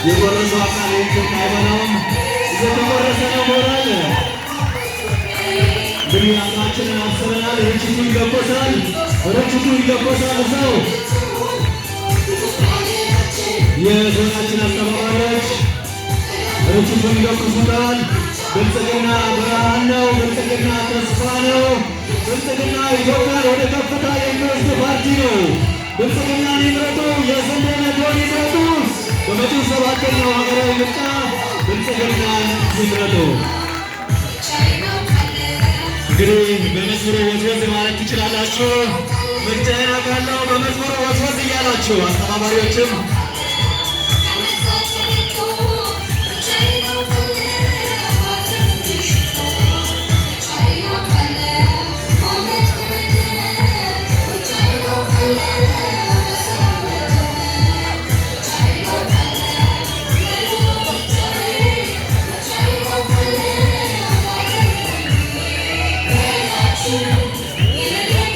የቆረሰው አካል ይህን አይበላውም። እየተቆረሰ ነው ሞራል። እንግዲህ አቅማችንን አብስረናል። ርችቱ ይለኮሳል፣ ርችቱ ይለኮሳል። እዛው የዞናችን አስተባባሪዎች ርችቱን ይለኩሱታል። ብልጽግና ብርሃን ነው። ብልጽግና ተስፋ ነው። ብልጽግና ኢትዮጵያን ወደ ከፍታ የሚወስድ ፓርቲ ነው። ብልጽግናን ይምረጡ። የስንዴ ነዶን ይምረጡ። በመጪው ሰባተኛው ሀገራዊ ምርጫ ብልጽግናን ይምረጡ። እንግዲህ በመዝሙሩ ወዝወዝ ማለት ትችላላችሁ። ምርጫዬን አውቃለሁ በመዝሙሩ ወዝወዝ እያላችሁ አስተባባሪዎችም።